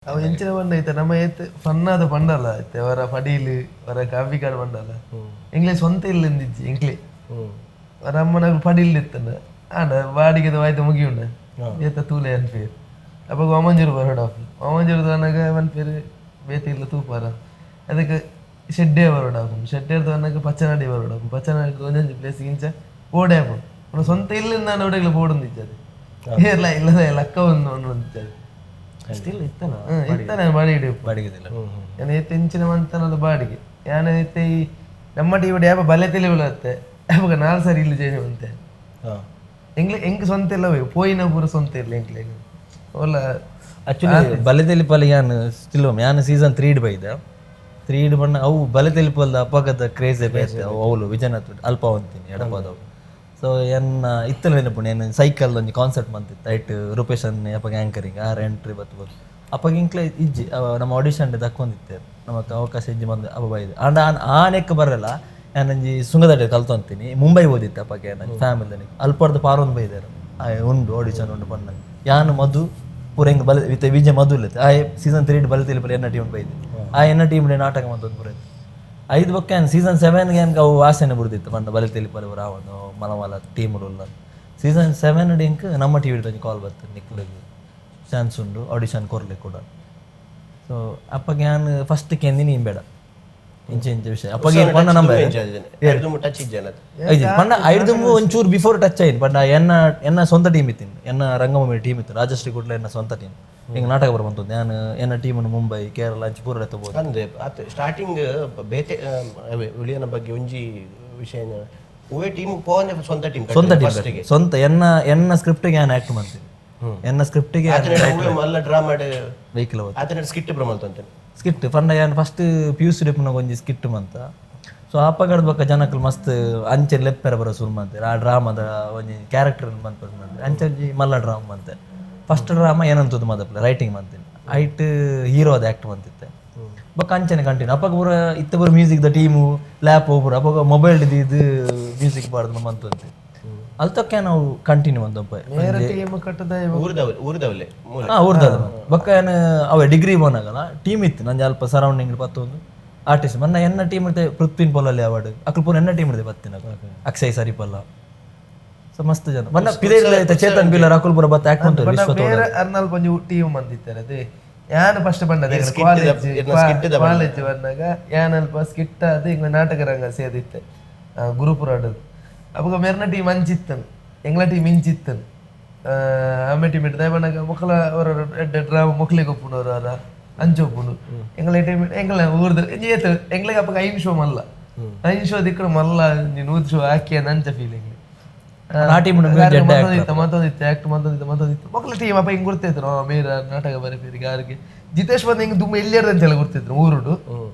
ಅವು ಎಂಚಿನ ಬಣ್ಣ ಐತೆ ನಮ್ಮ ಏತ್ ಫನ್ನಾದ ಪಂಡಲ ಐತೆ ಅವರ ಪಡೀಲು ಅವರ ಕಾಫಿ ಕಾಡು ಪಂಡಲ ಎಂಗ್ಲೆ ಸ್ವಂತ ಇಲ್ಲ ಎಂಕ್ಲೆ ಅವರ ಅಮ್ಮನ ಪಡೀಲ್ ಇತ್ತನ ಆಂಡ ಬಾಡಿಗೆದ ವಾಯ್ತ ಮುಗಿಯುಂಡ ಏತ ತೂಲೆ ಅನ್ಪೇರು ಅಪ್ಪ ವಾಮಂಜೂರು ಬರೋಡ ವಾಮಂಜೂರು ತನಗ ಮನ್ಪೇರು ಬೇತೆ ಇಲ್ಲ ತೂಪಾರ ಅದಕ್ಕೆ ಶೆಡ್ಡೆ ಬರೋಡ ಶೆಡ್ಡೆ ತನಗ ಪಚ್ಚನಾಡಿ ಬರೋಡ ಪಚ್ಚನಾಡಿ ಒಂಜೊಂಜಿ ಪ್ಲೇಸ್ ಇಂಚ ಓಡೆ ಆಪುಂಡು ಸ್ವಂತ ಇಲ್ಲಿಂದ ನಾನು ಒಡೆಗ್ಲ ಬೋಡೊಂದಿಜ್ಜದು ಏರ್ಲ ಇಲ್ಲದ ಲಕ್ಕ ಒಂದು ಒಂದಿಜ್ಜದು ಸ್ಟಿಲ್ ಇತ್ತನ ಇತ್ತನೆ ಬಾಡಿಗೆ ಬಾಡಿಗೆದಿಲ್ಲ. ಯಾನ್ ಏತ್ ಇಂಚಿನ ಮಂತನದ ಬಾಡಿಗೆ ಯಾನ್ ಏತ್ ಈ ನಮ್ಮ ಟೀಮ್ ಯಾಪ ಬಲೆ ತೆಲಿ ಬೀಳತ್ತೆ ಅವಾಗ ನಾಲ್ ಸರಿ ಇಲ್ಲಿ ಚೇಂಜ್ ಮಂತೆ. ಎಂಗ್ಲೆ ಎಂಕ್ ಸ್ವಂತ ಇಲ್ಲ ಪೋಯಿನ ಪೂರ ಸ್ವಂತ ಇಲ್ಲ ಎಂಕ್ಲೆ ಓಲ. ಆಕ್ಚುಲಿ ಬಲೆ ತೆಲಿಪಲ್ ಯಾನ್ ಸ್ಟಿಲ್ ಯಾನ್ ಸೀಸನ್ 3 ಡ್ ಬೈದ 3 ಡ್ ಬಣ್ಣ ಅವು ಬಲೆ ತೆಲಿಪಲ್ದ ಅಪ್ಪಗದ ಕ್ರೇಜ್ ಬೇತೆ ಅವು ಅವಳು ವಿಜಯನಾಥ್ ಅಲ್ಪ ಅಂತೀನಿ ಎಡಪದವು. ಸೊ ಎನ್ನ ಇತ್ತಲ ನೆನಪುಂಡು ಏನು ಸೈಕಲ್ ಒಂಜಿ ಕಾನ್ಸರ್ಟ್ ಮಂತಿತ್ತು ಐಟ್ ರೂಪೇಶ್ ಅನ್ ಅಪ್ಪಗ ಆ್ಯಂಕರಿಂಗ್ ಆರ್ ಎಂಟ್ರಿ ಬತ್ತು ಅಪ್ಪಗ ಇಂಕ್ಲೆ ಇಜ್ಜಿ ನಮ್ಮ ಆಡಿಷನ್ ದಕ್ಕೊಂದಿತ್ತೆ ನಮಕ್ ಅವಕಾಶ ಇಜ್ಜಿ ಬಂದು ಅಪ್ಪ ಬೈದು ಅಂಡ ಆನೆಕ್ ಬರಲ್ಲ ಯಾನಂಜಿ ಸುಂಗದಡ್ಡೆ ಕಲ್ತೊಂತೀನಿ ಮುಂಬೈ ಓದಿತ್ತು ಅಪ್ಪಗೆ ನನ್ನ ಫ್ಯಾಮಿಲಿ ಅಲ್ಪರ್ದು ಪಾರೊಂದು ಬೈದಾರೆ ಉಂಡು ಆಡಿಷನ್ ಉಂಡು ಪಂಡ ಯಾನು ಮಧು ಪೂರ ಹಿಂಗೆ ಬಲ ವಿತ್ ವಿಜಯ ಮಧು ಇಲ್ಲತ್ತೆ ಆ ಸೀಸನ್ 3 ಬಲ ತಿಳಿಪಲ್ಲ ಎನ್ನ ಟೀಮ್ ಬೈದು ಆ ಎನ್ನ ಟೀಮ್ ನಾಟಕ ಮಂತೊಂದು ಪೂರ ಐದು ಬೊಕ್ಕ ಏನು ಸೀಸನ್ 7ಗೆ ಅವು ವಾಸನೆ ಬಿಡ್ದಿತ್ತು ಪಂಡ ಬಲಿ ತಿಳಿಪಲ್ಲ ಪೂರ ಒಂದು ಮಲ ಮಲ ಟೀಮ್ ಉಲ್ಲ ಸೀಸನ್ 7 ಇಂಕ್ ನಮ್ಮ ಟಿ ವಿ ಕಾಲ್ ಬರ್ತದೆ ನಿಕ್ಲಿಗ್ ಚಾನ್ಸ್ ಉಂಡು ಆಡಿಷನ್ ಕೊರ್ಲಿ ಕೂಡ. ಸೊ ಅಪ್ಪಗೆ ನಾನು ಫಸ್ಟ್ ಕೇಂದಿನಿ ಬೇಡ ಇಂಚೆ ಇಂಚೆ ವಿಷಯ ಅಪ್ಪಗೆ ಪಂಡ ನಂಬರ್ ಟಚ್ ಇಜ್ಜನ ಐದು ಪಂಡ ಐದು ಒಂಚೂರು ಬಿಫೋರ್ ಟಚ್ ಆಯ್ತು ಪಂಡ ಎನ್ನ ಎನ್ನ ಸ್ವಂತ ಟೀಮ್ ಇತ್ತೀನಿ ಎನ್ನ ರಂಗಭೂಮಿ ಟೀಮ್ ಇತ್ತು ರಾಜಶ್ರೀ ಕುಟ್ಲ ಎನ್ನ ಸ್ವಂತ ಟೀಮ್ ಹಿಂಗೆ ನಾಟಕ ಬರುವಂಥದ್ದು ನಾನು ಎನ್ನ ಟೀಮನ್ನು ಮುಂಬೈ ಕೇರಳ ಅಂಚೆ ಪೂರ ಎತ್ತಬಹುದು. ಅಂದ್ರೆ ಆತ ಸ್ಟಾರ್ಟಿಂಗ್ ಬೇತೆ ಉಳಿಯನ ಬಗ್ಗೆ ಒಂಜಿ ವಿಷಯ ಹೂವೇ ಟೀಮ್ ಪೋನೆ ಸ್ವಂತ ಟೀಮ್ ಸ್ವಂತ ಟೀಮ್ ಸ್ವಂತ ಎನ್ನ ಎನ್ನ ಸ್ಕ್ರಿಪ್ಟಿಗೆ ನಾನು ಆಕ್ಟ್ ಮಾಡ್ತೀನಿ ಎನ್ನ ಸ್ಕ್ರಿಪ್ಟಿಗೆ ಹೂವೇ ಮಲ್ಲ ಡ್ರಾಮಾ ವೆಹಿಕಲ್ ಆತನ ಸ್ಕಿಟ್ ಪ್ರಮಲ್ತಂತೆ ಸ್ಕಿಟ್ ಪಂಡ ಯಾನ್ first P U C ಡೆಪ್ನಾಗ ಒಂಜಿ ಸ್ಕಿಟ್ ಮಂತ. ಸೊ ಅಪ್ಪಗಡ್ ಬೊಕ್ಕ ಜನಕ್ಕಲು ಮಸ್ತ್ ಅಂಚೆ ಲೆಪ್ಪೆರ ಬರೋ ಸುರು ಮಂತೆ ಆ ಡ್ರಾಮಾದ ಒಂಜಿ ಕ್ಯಾರೆಕ್ಟರ್ ಮಂತ್ ಅಂಚೆ ಒಂಜಿ ಮಲ್ಲ ಡ್ರಾಮಾ ಮಂತೆ ಫಸ್ಟ್ ಡ್ರಾಮಾ ಏನಂತದ್ದು ಮದಪ್ಲೆ ರೈಟಿಂಗ್ ಮಂತೀನಿ ಐಟ್ ಹೀರೋ ಅದ ಆ್ಯಕ್ಟ್ ಮಂತಿತ್ತೆ ಬೊಕ್ಕ ಅಂಚನೆ ಕಂಟಿನ್ಯೂ ಅಪ್ಪಗ ಪೂರ ಇತ್ತ ಪೂರ music the team ಲ್ಯಾಪ್ ಒಬ್ಬರು ಅಪ್ಪಗ ಮೊಬೈಲ್ ಇದು ಮ್ಯೂಸಿಕ್ ಬಾರ್ದು ಮಂತಂತೆ ಅಲ್ತಕ್ಕೆ ನಾವು ಕಂಟಿನ್ಯೂ ಒಂದೊಬ್ಬ ಮೇರೆ ಟೀಮ್ ಕಟ್ಟದ ಊರ್ದವಲೆ ಊರ್ದವಲೆ ಮೂಲ ಹಾ ಊರ್ದದ ಬೊಕ್ಕ ಏನು ಅವೇ ಡಿಗ್ರಿ ಬೋನಾಗಲ್ಲ ಟೀಮ್ ಇತ್ತು ನಂಜೆ ಅಲ್ಪ ಸರೌಂಡಿಂಗ್ ಪತ್ತೊಂದು ಆರ್ಟಿಸ್ಟ್ ಮೊನ್ನ ಎನ್ನ ಟೀಮ್ ಇರುತ್ತೆ ಪೃಥ್ವಿನ್ ಪೊಲಲ್ಲಿ ಅವಾರ್ಡ್ ಅಕ್ಲು ಪೂರ ಎನ್ನ ಟೀಮ್ ಇರುತ್ತೆ ಬತ್ತಿನ ಅಕ್ಷಯ್ ಸರಿಪಲ್ಲ. ಸೊ ಮಸ್ತ್ ಜನ ಮೊನ್ನ ಪಿದೇರ್ಲ ಐತೆ ಚೇತನ್ ಬಿಲ್ಲರ್ ಅಕುಲ್ ಪೂರ ಬತ್ತ ಆಕ್ಟ್ ಮಂತಾರೆ ವಿಶ್ವ ಬೇರೆ ಅರ್ನಲ್ಪ ಒಂಜಿ ಟೀಮ್ ಮಂದಿತ್ತಾರೆ ಅದೇ ಯಾನ್ ಫಸ್ಟ್ ಬಂದದ ಕಾಲೇಜ್ ಕಾಲೇಜ್ ಬಂದಾಗ ಯಾನ್ ಅಲ್ಪ ಸ್ಕಿಟ್ ಅದು ಹಿಂಗ ನಾಟಕ ರಂಗ ಸೇದಿತ್ತೆ ಗುರುಪುರ ಅವಾಗ ಮೇರ್ನ ಟೀಮ್ ಅಂಚಿತ್ತನು ಎಂಗ್ಲ ಟೀಮ್ ಇಂಚಿತ್ತನು ಆಮೆ ಟೀಮ್ ಇಟ್ಟು ಬಂದಾಗ ಮೊಕ್ಕಲ ಅವರ ಡ್ರಾಮ ಮೊಕ್ಲಿಗೆ ಒಪ್ಪುನವರು ಅವರ ಅಂಚೊಪ್ಪುಂಡು ಎಂಗ್ಲ ಟೀಮ್ ಎಂಗ್ಲ ಊರ್ದ ಏತು ಎಂಗ್ಲಿಗೆ ಅಪ್ಪಗ ಐನ್ ಶೋ ಮಲ್ಲ ಐನ್ ಶೋ ದಿಕ್ಕಡು ಮಲ್ಲ ನೂರು ಶೋ ಹಾಕಿ ಅಂಚ ಫೀಲಿಂಗ್ ಆ ಟೀಮ್ ಮತ್ತೊಂದಿತ್ತು ಮತ್ತೊಂದಿತ್ತು ಆಕ್ಟ್ ಮತ್ತೊಂದಿತ್ತು ಮತ್ತೊಂದಿತ್ತು ಮಕ್ಕಳ ಟೀಮ್ ಅಪ್ಪ ಹಿಂಗ್ ಗುರ್ತಿದ್ರು ಮೇರ ನಾಟಕ ಬರಪೇರಿಗೆ ಯಾರಿಗೆ ಜಿತೇಶ್ ಬಂದು ಹಿಂಗ್ ದುಮ್ಮ ಎಲ್ಲಿಯರ್ದಂತೆಲ್ಲ ಗುರ್ತಿದ್ರು ಊರುಡು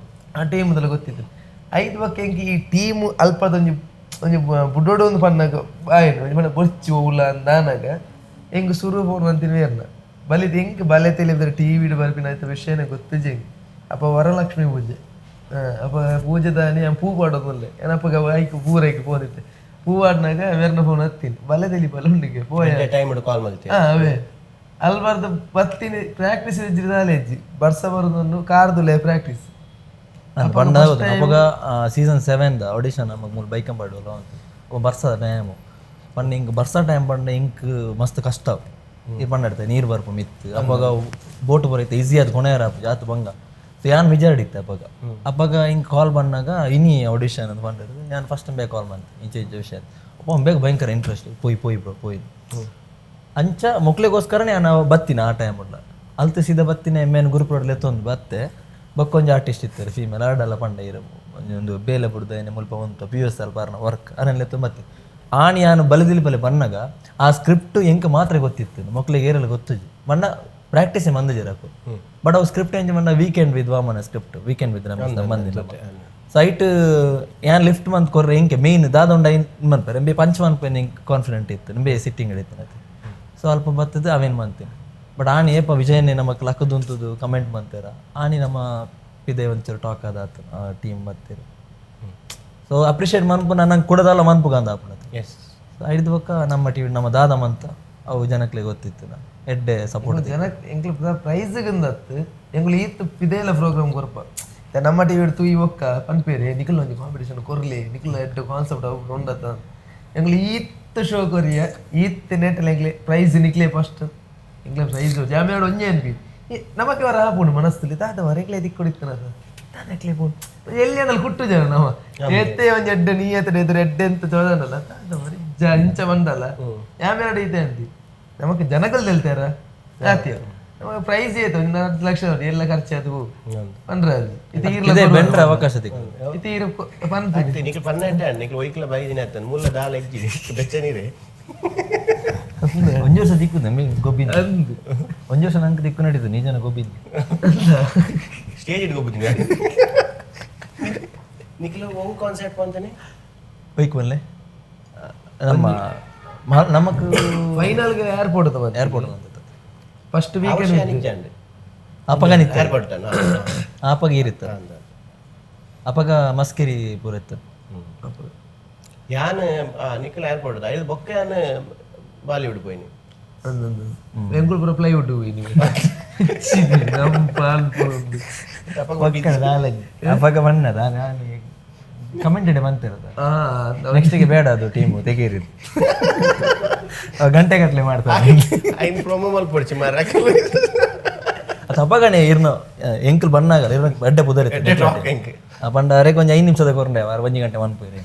ಆ ಟೀಮ್ ದೆಲ್ಲ ಗೊತ್ತಿದ್ರು ಐದು ಬಕ್ಕ ಹಿಂಗೆ ಈ ಟೀಮ್ ಅಲ್ಪದೊಂಜಿ ಒಂಜಿ ಬುಡೋಡು ಒಂದು ಪನ್ನಾಗ ಬಾಯಿನ ಒಂಜಿ ಪನ್ನ ಬೊರ್ಚಿ ಉಲ್ಲ ಅಂದಾನಾಗ ಹೆಂಗ್ ಸುರು ಫೋನ್ ಅಂತೀನಿ ಮೇರ್ನ ಬಲಿದ್ ಹೆಂಗ್ ಬಲೆ ತಿಳಿದ್ರೆ ಟಿವಿ ಬರ್ಪಿನ ಆಯ್ತು ವಿಷಯನೇ ಗೊತ್ತಿಜೆ ಹೆಂಗ್ ಅಪ್ಪ ವರಲಕ್ಷ್ಮಿ ಪೂಜೆ ಅಪ್ಪ ಪೂಜೆ ದಾನಿ ಪೂ ಪಾಡೋದು ಏನಪ್ಪ ಐಕ್ ಪೂರೈಕ್ ಪೋದಿತ್ತೆ ಹೂವಾಡ್ನಾಗ ವೇರ್ನ ಫೋನ್ ಹತ್ತೀನಿ ಬಲೆ ತೆಲಿ ಬಲೆ ಉಂಡಿಗೆ ಪೋಯ ಟೈಮ್ ಕಾಲ್ ಮಲ್ತೆ ಹಾ ಅವೇ ಅಲ್ಬಾರ್ದು ಬತ್ತೀನಿ ಪ್ರಾಕ್ಟೀಸ್ ಇಜ್ಜಿ ದಾಲೆ ಇಜ್ಜಿ ಬರ್ಸ ಬರೋದನ್ನು ಕಾರ್ದುಲೆ ಪ್ರಾಕ್ಟೀಸ್ ನಾನು ಪಂಡ ಅವಾಗ season 7 the audition ನಮಗೆ ಮೂಲ ಬೈಕಂಬಾಡುವಲ್ಲ ಅಂತ ಬರ್ಸದ ಟೈಮು ಪಂಡ ಹಿಂಗೆ ಬರ್ಸ ಟೈಮ್ ಪಂಡ ಇಂಕ್ ಮಸ್ತ್ ಕಷ್ಟ ಈ ಪಂಡ ನೀರು ಬರ್ಪು ಮಿತ್ತು ಅವಾಗ ಬೋಟ್ ಬರೈತೆ ಈಸಿ ಅದು ಕೊನೆಯರ ಜಾತ್ ಬಂಗ. ಸೊ ಯಾನ್ ವಿಜಾಡಿತ್ತೆ ಅಪ್ಪಾಗ ಅಪ್ಪಾಗ ಹಿಂಗೆ ಕಾಲ್ ಬಂದಾಗ ಇನಿ ಆಡಿಷನ್ ಅಂತ ಬಂದಿದ್ದು ನಾನು ಫಸ್ಟ್ ಬೇಗ ಕಾಲ್ ಬಂತು ಇಂಚೆ ಇಂಚೆ ವಿಷಯ ಅಪ್ಪ ಬೇಗ ಭಯಂಕರ ಇಂಟ್ರೆಸ್ಟ್ ಪೋಯ್ ಪೋಯ್ ಬ್ರೋ ಪೋಯ್ ಅಂಚ ಮೊಕ್ಲಿಗೋಸ್ಕರನೇ ನಾನು ಬತ್ತಿನ ಆ ಟೈಮ್ ಉಳ್ಳ ಅಲ್ತ ಸೀದಾ ಬತ್ತಿನ ಎಮ್ಮೆನ್ ಗುರುಪ್ರೋಡ್ಲೆ ಎತ್ತೊಂದು ಬತ್ತೆ ಬಕ್ಕೊಂಜಿ ಆರ್ಟಿಸ್ಟ್ ಇತ್ತಾರೆ ಫೀಮೇಲ್ ಆಡಲ್ಲ ಪಂಡ ಇರ ಒಂದು ಬೇಲೆ ಬುಡ್ದ ಏನೆ ಮುಲ್ಪ ಉಂಟು P U S ಅಲ್ಪ ಅರ್ನ ವರ್ಕ್ ಅನೆಲ್ಲ ಬತ್ತಿ ಆಣಿ ಯಾನು ಬಲದಿಲಿ ಬಲೆ ಬನ್ನಗ ಆ ಸ್ಕ್ರಿಪ್ಟ್ ಎಂಕ್ ಮಾತ್ರ ಗೊತ್ತಿತ್ತು ಮಕ್ಳಿಗೆ ಏರೆಲ್ಲ ಗೊತ್ತುಜಿ ಬಣ್ಣ ಪ್ರಾಕ್ಟೀಸ್ ಮಂದ ಜರಕು ಬಟ್ ಅವು ಸ್ಕ್ರಿಪ್ಟ್ ಎಂಜ ಮನ್ನ weekend with Vamana script weekend with Ramesh ಮಂದಿನ ಸೈಟ್ ಯಾನ್ ಲಿಫ್ಟ್ ಮಂತ್ ಕೊರ್ರೆ ಎಂಕೆ ಮೇನ್ ದಾದೊಂಡ ಮನ್ಪರೆ ಎಂಬೆ ಪಂಚ್ ಮನ್ಪೆ ಎಂಕ್ ಕಾನ್ಫಿಡೆಂಟ್ ಇತ್ತು ನಿಂಬೆ ಸಿಟ್ಟಿಂಗ್ ಇತ್ತು. ಸೊ ಅಲ್ಪ ಬತ್ತದ ಅವೇನು ಮಂತೀನಿ ಬಟ್ ಆಣಿ ಏಪ ವಿಜಯನೇ ನಮಕ್ ಲಕ್ಕದುಂತುದು ಕಮೆಂಟ್ ಮಂತೇರ ಆಣಿ ನಮ್ಮ ಪಿದೆ ಒಂಚೂರು ಟಾಕ್ ಆದ ಟೀಮ್ ಬತ್ತೀರ. ಸೊ ಅಪ್ರಿಷಿಯೇಟ್ ಮನ್ಪು ನಂಗೆ ಕೊಡದಲ್ಲ ಮನ್ಪು ಗಂದ ಆಪುನತೆ ಎಸ್ ಸೊ ಐದು ಬೊಕ್ಕ ನಮ್ಮ ಟಿವಿ ನಮ್ಮ ದಾದ ಮಂತ ಅವು ಜನಕ್ಲೆ ಗೊತ್ತಿತ್ತು ಎಡ್ಡೆ ಸಪೋರ್ಟ್. ಜನ ಎಂಕ್ಲು ಪ್ರೈಸ್ ಗಂದತ್ತು ಎಂಕ್ಲು ಈತ್ ಪಿದೇಲ ಪ್ರೋಗ್ರಾಮ್ ಕೊರ್ಪ. ಇತ್ತೆ ನಮ್ಮ ಟಿವಿ ತೂಯಿ ಒಕ್ಕ ಪನ್ಪೇರಿ, ನಿಕಲ್ ಒಂಜಿ ಕಾಂಪಿಟೇಷನ್ ಕೊರ್ಲಿ, ನಿಕಲ್ ಎಡ್ಡೆ ಕಾನ್ಸೆಪ್ಟ್ ಅವು ಉಂಡತ್ತ. ಎಂಕ್ಲು ಈತ್ ಶೋ ಕೊರಿಯ, ಈತ್ ನೆಟ್ಟಲೆ ಎಂಕ್ಲೆ ಪ್ರೈಸ್ ನಿಕ್ಲೆ ಫಸ್ಟ್, ಎಂಕ್ಲೆ ಪ್ರೈಸ್ ಜಾಮಿಯಾಡ್ ಒಂಜೆ ಅನ್ಪಿ. ನಮಕ್ಕೆ ವರ ಆಪುಂಡು ಮನಸ್ಸಲ್ಲಿ, ತಾತ ವರ ಎಂಕ್ಲೆ ದಿಕ್ಕೊಡಿತ್ತನ ತಾತ ಎಕ್ಲೆ ಪೋಣು ಎಲ್ಲಿ ಅಂಡಲ್ ಕುಟ್ಟು ಜನ ನಮ ಏತ್ತೆ ಒಂಜಿ ಎಡ್ಡೆ ನೀಯತ್ತೆ ಎದುರು ಎಡ್ಡೆ ಅಂತ ಚೋದನಲ್ಲ ತಾತ ಮರಿ ಇಂಚ ಬಂದಲ್ಲ ಯಾಮ್ಯಾಡ ಇದೆ ಅಂತಿ. ನಮಕ್ ಜನಗಳು ಹೇಳ್ತಾರ ಜಾತಿ ನಮಗೆ ಪ್ರೈಸ್ ಏತು ಒಂದು 4 ಲಕ್ಷ ನೋಡಿ ಎಲ್ಲ ಖರ್ಚು ಅದು ಪಂಡ್ರೆ ಅದು ಇದು ಈರ್ಲ ಇದೇ ಬೆಂಡ್ರೆ ಅವಕಾಶ ತಿಕ್ಕು. ಇದು ಈರ್ ಪನ್ಪಿ. ನಿಕ್ಲು ಪನ್ನೆಂಟೆ ನಿಕ್ಲು ಒಯ್ಕ್ಲ ಬೈದಿನ ಆತನ್ ಮುಲ್ಲ ದಾಲ ಎಜ್ಜಿ ಬೆಚ್ಚ ನೀರೆ. ಒಂಜಿ ವರ್ಷ ದಿಕ್ಕು ನಮಗೆ ಗೊಬ್ಬಿನ ಅಂದು ಒಂಜಿ ವರ್ಷ ನಂಗೆ ದಿಕ್ಕು ನಡೀತು ನಿಜನ ಗೊಬ್ಬಿನ. ಸ್ಟೇಜ್ ಇಟ್ಕೊಬಿದ್ದೀನಿ ನಿಕ್ಲು ಒವು ಕಾನ್ಸೆಪ್ಟ್ ಅಂತಾನೆ. ಬೈಕ್ ಬಲ್ಲೆ ನಮ್ಮ ನಮಕ್ ಫೈನಲ್ಗೆ ಏರ್ಪೋರ್ಟ್ ತಗೊಂಡು ಏರ್ಪೋರ್ಟ್ ಅಂತ ಫಸ್ಟ್ ವೀಕೆಂಡ್. ನಿಜ. ಅಪಗ ನಿತ್ತ. ಏರ್ಪೋರ್ಟ್. ಆಪಗ ಈರಿತ್ತು, ಅಪಗ ಮಸ್ಕಿರಿ ಪೂರ ಇತ್ತು. ಯಾನ್ ನಿಖಿಲ್ ಏರ್ಪೋರ್ಟ್ ಐದು ಬೊಕ್ಕ ಯಾನ್ ಬಾಲಿವುಡ್ ಪೋಯಿನಿ. ಬೆಂಗಳೂರು ಪೂರ ಪ್ಲೈವುಡ್ ನೀವು ನಮ್ಮ ಪಾಲ್ ಪೋಂಡು. ಅಪಗ ಬಣ್ಣದ ನಾನು ಕಮೆಂಟೆಡ್ ಬಂತಿರೋದು. ಆ ನೆಕ್ಸ್ಟಿಗೆ ಬೇಡ ಅದು ಟೀಮು ತೆಗೀರಿ, ಗಂಟೆ ಗಟ್ಟಲೆ ಮಾಡ್ತಾರೆ. ಐನ್ ಪ್ರೊಮೋ ಮಲ್ಪೊಡ್ಚಿ ಮಾರ. ಅದು ಅಪಗಣೆ ಇರ್ನ ಎಂಕಲ್ ಬಣ್ಣಾಗಲ್ಲ ಇರ್ನ ಅಡ್ಡೆ ಪುದರ್ ಎಂಕ್ ಪಂಡ ಅರೆಗೆ ಒಂಜಿ 5 ನಿಮಿಷದ ಕೊರಂಡೆ ವಾರ ಒಂಜಿ ಗಂಟೆ ಮನ್ಪುರಿ.